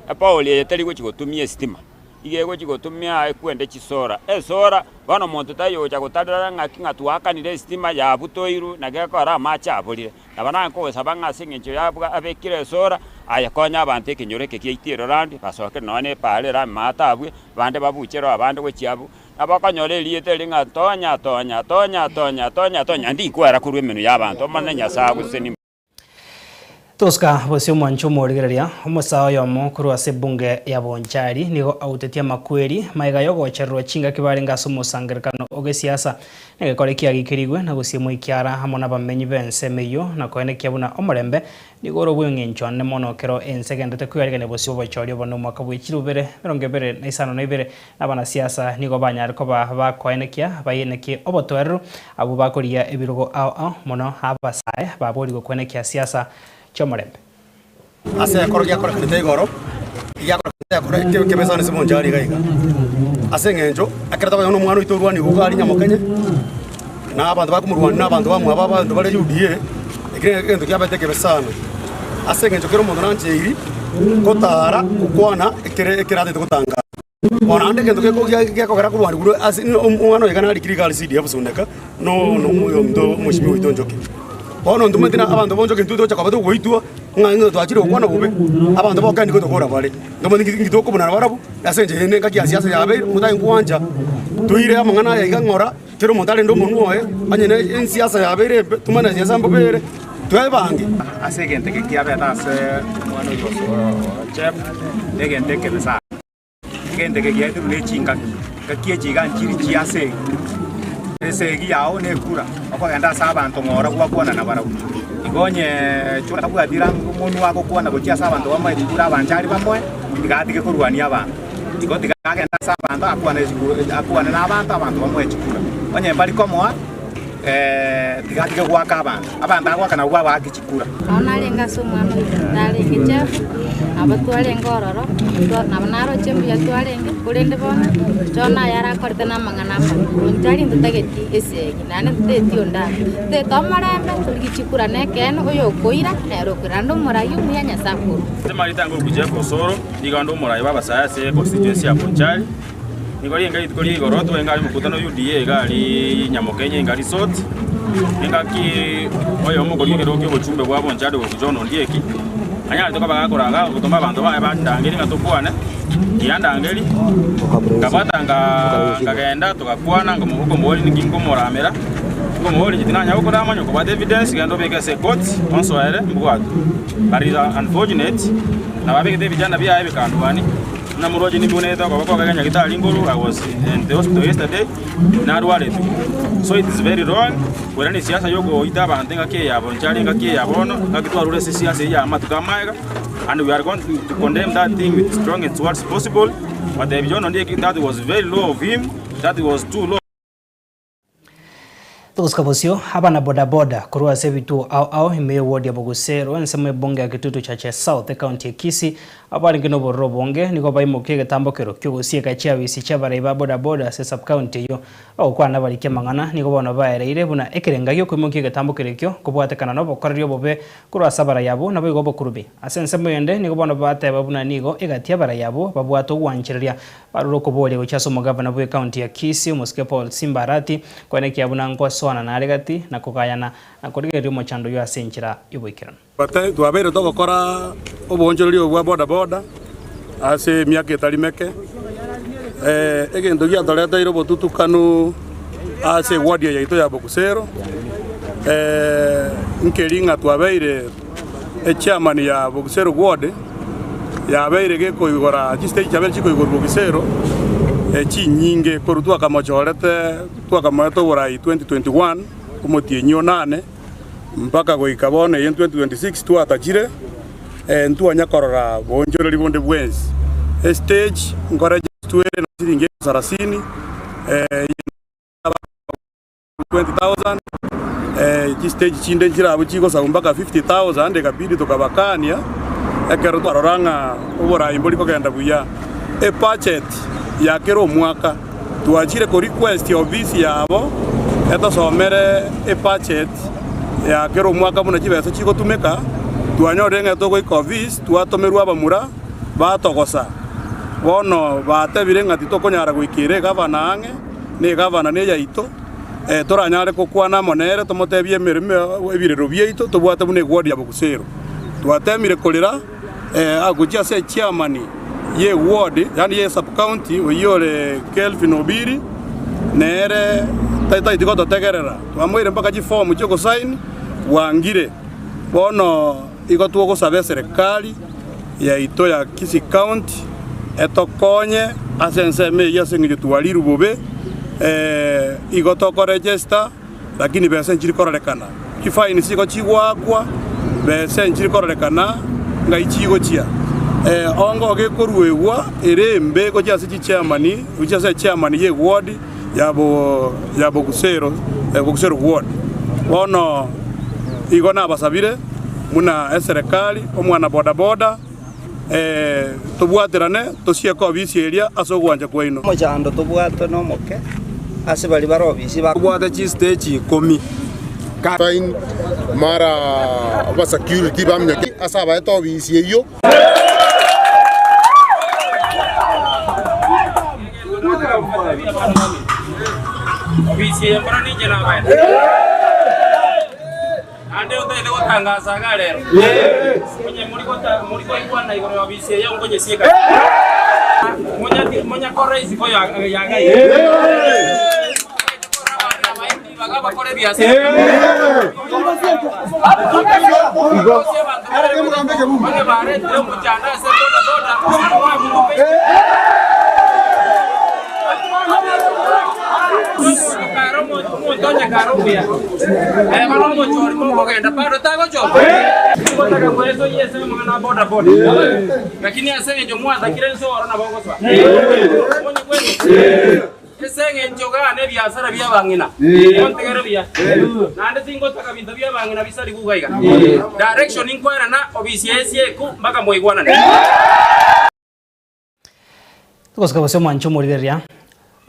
epaoli eye teri gochia gotumia estima. Iga egochia gotumia ekwende chisora. Esora, bono omonto taiyo ogocha gotarera ng'aki ng'a twaakanire esitima yabutoirwe naki ekora amache aborire. Nabo naye nkogosaba ng'a ase eng'encho yabwo abekire esora, aye konya abanto ekenyoro eke giaito erorande, basokere nonya na epaara ere amato abwe, abande babuchere oo abande gochia abwo. Nabo okonyora erieta eri ng'a tonya tonya tonya tonya tonya tonya ndinkwera korwa emenwa y'abanto, Omonene Nyasae agosesenie. Tosika bosio omwancho omorigereria, omosae oyomo korwa ase ebunge ya Bonchari nigo autetie amakweri magega y'ogochererwa chingaki barenge ase omosangererekano o gesiasa negekore kiagikerigwe na gosiemwa ekiara amo nabamenyi b'ensemo eyio na koenekia buna omorembe nigo ore obweng'encho ande mono ekero ense egenderete kwearegania bosio bw'obochori obonene omwaka bwe chirubere 2052 Nabanasiasa nigo banyare koba bakoenekia bayenekie obotoereru abwo bakorigia ebirogo ao ao, mono abasae baborigwe koenekia siasa chi'omorembe. Ase ekero giakorekanete igoro, egiakorekanete ekero kebesane ase bonchari iga iga. Ase eng'encho, ekero tokonyora buna omwana oito orwaniwe iga aria nyamokenye, na abanto bakomorwania na abanto bamwabo abanto bare UDA, ekio negento kiabete ekebe sana. Ase eng'encho kera omonto nancheiri gotara gokwana ekere ekere atagete gotangasa. Bono naende egento gekogera korwania korwa ase omwana oyo iga narikire iga are CDF Suneka, na oyominto omosimi oito Njoki. Bono ntomanyete na abanto ba Njoki intwe togocha koba togoitwa, ng'a ng'a twachire gokwana bobe, abanto ba Okendi ngotokora bare. Ntomanyete nki tokobuna nabarabwo, ase enchera ende engaki ya siasa yabeire, omonto aye nkwancha toire amang'ana aya iga ng'ora, kera omonto arende omonwa oye, onye na ensiasa yabeire embe, tomanye na siasa mbobe ere, twebange. Ase egento eke kiabete ase omwana oyo o Jeff, negento ekebe sana. Egento eke giaetirwe ne chingaki, ngaki echi iga nchiri chia esegi, esegi yao na ekura, okogenda ase abanto ng'ora gwakwana nabarabwo. Igo onye tabwati rang omonwa agokwana gochia ase abanto bamoe chikura abanchari bamoe, tiga atige korwania abanto. Igo tiga agende ase abanto akwane akwane na abanto, abanto bamoe chikura. Onye mbari komoa tiga atige goaka abanto, abanto agoaka nabwo babaake chikura. Nabo narenge ase omwana oyo narenge Jeff, nabo twarenge ororo, nabo naroche mbuya twarenge, korende bono John aye arakorete na amang'ana amabe. Inche aria ntotageti esegi, naende ntotageti onde ake. Ntotagete omorembe, torigie chikura na ekeene, oyo okoira, nere okoira. Naende omoraia omuya Nyasae akorwe. Ase Marita ngoruku Jeff Osoro, nigo ande omoraia bw'abasae ase econstituency ya Bonchari. Nigo ringa rituko ria igoro twarenge aria omokutano o UDA iga aria Nyamokenye inga resort, engaki oyomo okoria ekerogo kia obochumbe bwa Bonchari gochia John Ondieki, anyarete koba gakoraga agotoma abanto baye bandangerie ng'a tokwane, tiandangeria, nkabwata nkaa nkagenda togakwana nkomoboka omoboria ninki nkomoramera, nkomoboria inche tinanya gokorama onye kobwate evidence genda obeke ase ecourt onsoere mbwatwe. But is unfortunate, nabo abegete ebijanda biaye bikandwania. Buna morwache nimbwenerete okoboko gake nyagetari inkoru, I was in the hospital yesterday, narwarete. So it is very wrong koirania esiasa ya ogoita abanto engaki eye ya bonchari engaki eye ya bono, engaki twarure ase esiasa eye ya amatuko amaega, and we are going to condemn that thing with strongest words possible. Ngatebia John Ondieki that was very low of him, that was too low. Togosika bosio, abana boda boda korwa ase ebituo ao ao ime y'eward ya Bogusero, ensemo y'ebunge ya Kitutu Chache South, ecounty ya Kisii, abwo barenge nobororo obonge nigo baimokia egetambokero ki'ogosieka chiawisi chi'abarai ba boda boda ase esubcounty eyio. Bagokwana nabariki amang'ana nigo bono baereire buna ekerenga gi'okoimokia egetambokero ekio kobwatekana nobokoreri obobe korwa ase abarai abwo naboigo obokurubi. Ase ensemo eyende nigo bono bateba buna nigo egati y'abarai abwo babwate ogwanchereria Barure okoboria gochia ase omogavana bw'ecounty ya Kisii, omosike Paul Simba Arati, koenekia buna ngosoana nare gati na kogayana na korigereria omochando oyio ase enchera y'oboikeranu. Twabeire togokora oboonchoreria obo bwa boda-boda ase emiaka etari meke. Egento giatoreteire obotutukanu ase eward eye yaito ya Bokusero, nkeri ng'a twabeire echairman ya Bokusero ward, yabeire gekoigora chistage chiabeire chikoigorwa Bogisero chinyinge korwa twakamochorete twakamoete oborai 2021 omotienyi onane mpaka goika bono eye 2026 twatachire ntwanya korora boonchoreri bonde bwensi. Estage nkore twere na chiringi elfu sarasini 20,000 chistage chinde nchirabwo chigosabwa mpaka 50,000 ekabidi tokabakania ekero twarora ng'a oborai mbori kogenda buya. Ebudget ya kera omwaka twachire ko request ofisi yabo etosomere ebudget ya kera omwaka buna chibesa chigotumeka, twanyorire ng'a togoika ofisi twatomerwa abamura batogosa. Bono batebire ng'a titokonyara goikera egavana ang'e. na egavana neyaito, toranyare gokwana amo nere tomotebie emeremo ebirero biaito tobwate buna eward ya Bokusero. Twatemire korera gochia ase echairman ye eward yaani ye sub county oyio ore Kelvin Obiri nere tataeti gototegerera. Twamoire mpaka chiform chiogosign bwangire. Bono igo twogosaba eserekari yaito ya Kisii County etokonye ase ensemo eyio ase eng'encho twarirwe bobe, igo tokoregister lakini besa nchiri kororekana. Chifaini chigo chigoakwa, besa nchiri kororekana ng'ai chigochia. Ongo gekoruegwa ere embe gochia ase chichairman, gochia ase echairman ye eward ya bo ya Bogusero, Bogusero ward. Bono igo nabasabire buna eserekari, omwana boda boda, tobwaterane tosieke obisi eria ase ogwancha kwaino. Omochando tobwatwe nomoke ase baria bare obisi ba. Tobwate chistage ikomi. Fine mara aba security bamenyete ase abaete obisi eyio. Obisi eye mboro ninche nabaete. Naende otaete gotangasa iga rero. Onye mori koigwana igoro y'obisi eye nkonyesieka. Monyakore isiko ya Ngai. Ase engencho igaa nebiasara bi'abang'ina, montegere buya, naende tingotaka binto bi'abang'ina bisarigwe iga iga. Direction nkoerana obisi eye sieku mpaka mwaigwanane. Togosika gose omwanche omorigereria.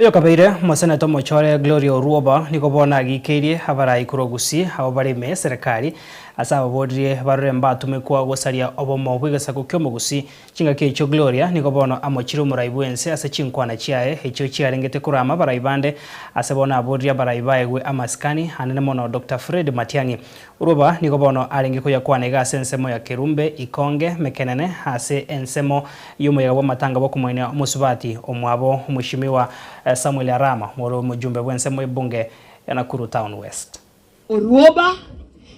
Oyokabeire omoseneta omochore Gloria Orwoba nigo bono agikeirie abarai korwa Gusii abwo bare ime y'eserekari ase ababoririe barore mbatumekwa gosaria obomo bw'egesaku ki'omogusii Chingaki echio Gloria nigo bono amochire omorai bw'ense ase chinkwana chiaye, echio chiarengete korama abarai bande, ase bono aboririe abarai baegwe amasikani, anene mono Doctor Fred Matiang'i. Orwoba nigo bono arenge koyakwana iga ase ensemo ya Kerumbe, Ikonge, Mekenene, ase ensemo y'omoyega bw'amatanga bw'okomoenia omosubati omwabo Omweshimiwa Samuel Arama, ore omojumbe bw'ensemo y'ebunge ya Nakuru Town West. Orwoba,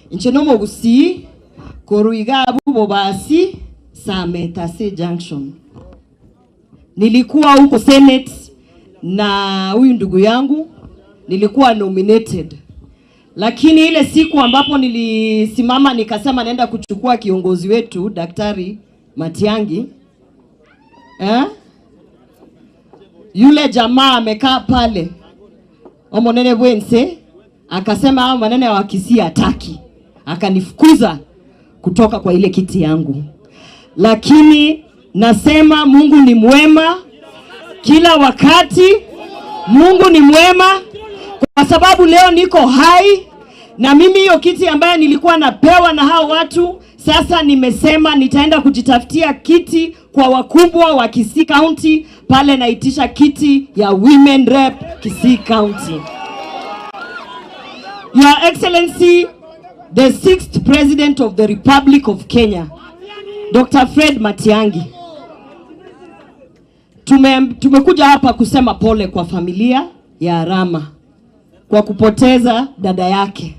inche nomogusii korwa iga abwo Bobasi Sameta ase junction. Nilikuwa huko Senate na huyu ndugu yangu nilikuwa nominated, lakini ile siku ambapo nilisimama nikasema naenda kuchukua kiongozi wetu Daktari Matiang'i, eh? Yule jamaa amekaa pale, omonene bwense akasema hao maneno ya Wakisii hataki, akanifukuza kutoka kwa ile kiti yangu. Lakini nasema Mungu ni mwema kila wakati. Mungu ni mwema kwa sababu leo niko hai na mimi hiyo kiti ambayo nilikuwa napewa na hao watu, sasa nimesema nitaenda kujitafutia kiti kwa wakubwa wa Kisii County pale, naitisha kiti ya Women Rep Kisii County. Your Excellency, the sixth President of the Republic of Kenya, Dr. Fred Matiang'i. Tumekuja hapa kusema pole kwa familia ya Arama kwa kupoteza dada yake,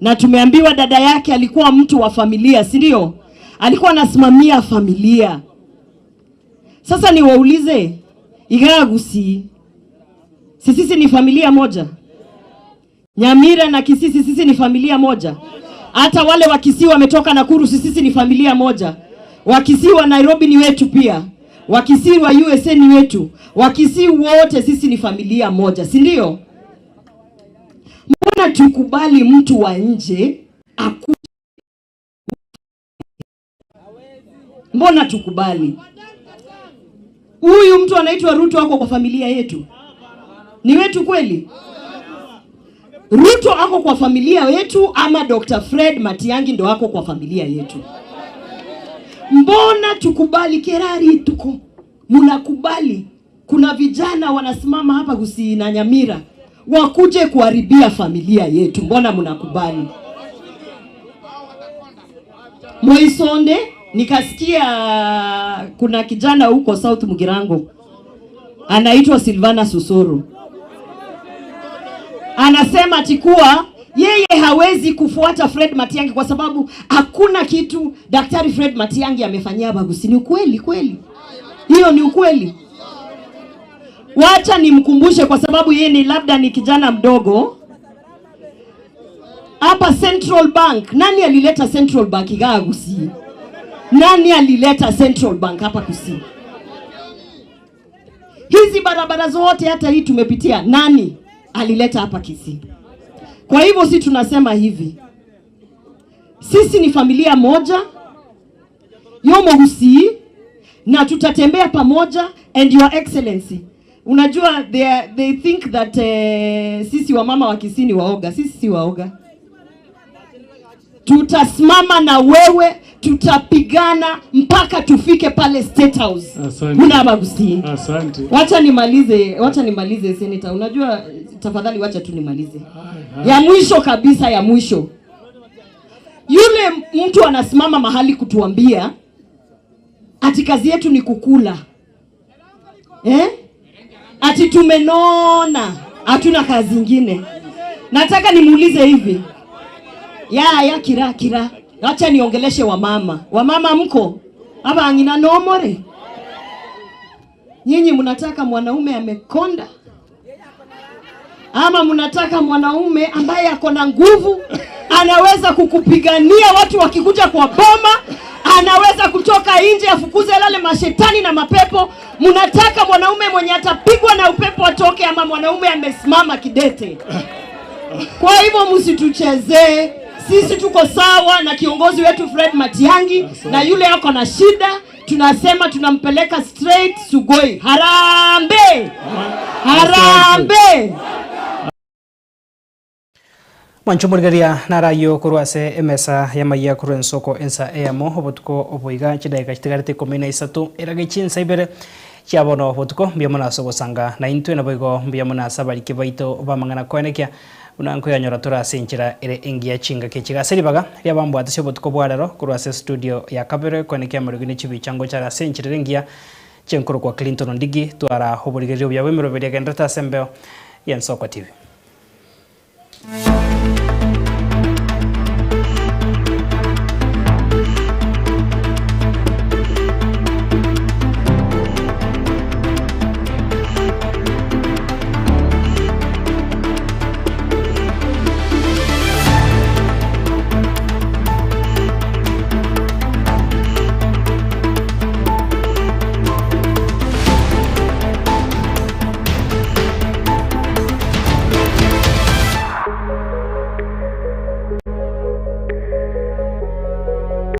na tumeambiwa dada yake alikuwa mtu wa familia, si ndio? Alikuwa anasimamia familia. Sasa niwaulize, Igaa Gusii, si sisi ni familia moja? Nyamira na Kisii, si sisi ni familia moja? Hata wale wa Kisii wametoka Nakuru, si sisi ni familia moja? Wakisii wa Nairobi ni wetu pia, Wakisii wa USA ni wetu, Wakisii wote sisi ni familia moja, si ndio? Mbona tukubali mtu wa nje aku? Mbona tukubali huyu mtu anaitwa Ruto ako kwa familia yetu? Ni wetu kweli? Ruto ako kwa familia yetu ama Dr. Fred Matiang'i ndo ako kwa familia yetu? Mbona tukubali kerari tuko mnakubali kuna vijana wanasimama hapa Gusii na Nyamira wakuje kuharibia familia yetu, mbona mnakubali? Moisonde, nikasikia kuna kijana huko South Mugirango anaitwa Silvana Susuru anasema ati kuwa yeye hawezi kufuata Fred Matiang'i kwa sababu hakuna kitu Daktari Fred Matiang'i amefanyia Abagusii. Ni ukweli kweli? Hiyo ni ukweli? Wacha nimkumbushe kwa sababu yeye ni labda ni kijana mdogo. Hapa Central Bank, nani alileta Central Bank Igaa Gusii? Nani alileta Central Bank hapa Gusii? Hizi barabara zote hata hii tumepitia, nani alileta hapa Kisii? Kwa hivyo si tunasema hivi, sisi ni familia moja yomo Gusii na tutatembea pamoja. And your excellency, unajua they think that sisi wamama wa Kisii ni waoga. Sisi si waoga, tutasimama na wewe, tutapigana mpaka tufike pale State House. Asante. Muna Abagusii. Asante. Wacha nimalize, wacha nimalize senator. Unajua, tafadhali wacha tu nimalize. Ya mwisho kabisa, ya mwisho. Yule mtu anasimama mahali kutuambia ati kazi yetu ni kukula. Eh? Ati tumenona, hatuna kazi ingine. Nataka nimuulize hivi. Ya kira kira. Wacha niongeleshe wamama. Wamama mko? Aba angina nomore. Nyinyi mnataka mwanaume amekonda? Ama mnataka mwanaume ambaye ako na nguvu, anaweza kukupigania watu wakikuja kwa boma, anaweza kutoka nje afukuze lale mashetani na mapepo? Mnataka mwanaume mwenye atapigwa na upepo atoke, ama mwanaume amesimama kidete? Kwa hivyo msituchezee. Sisi tuko sawa na kiongozi wetu Fred Matiang'i, na yule ako na shida tunasema tunampeleka straight Sugoi. Harambee! Harambee! Mwancho morigeria narayo korwa ase emesa y'amaiya korwa ensoko ensa eyamo obotuko oboiga chidaika chitigarete 13 erage chinsa ibere chiabono obotuko mbuya mono ase ogosanga na intwe nabo igo mbuya mono ase abariki baito bamang'ana koenekia buna nkoyanyora tore ase enchera ere engiya chingaki echi ase ribaga riabambwate ase obotuko bwa rero korwa ase studio ya kabere koenekia amariogi na chibicha ngochare ase enchera ere engiya chinkoro kwa Clinton Ondigi twara oborigereria obuya bwa emeroberi egenderete ase embeo ya Ensoko TV.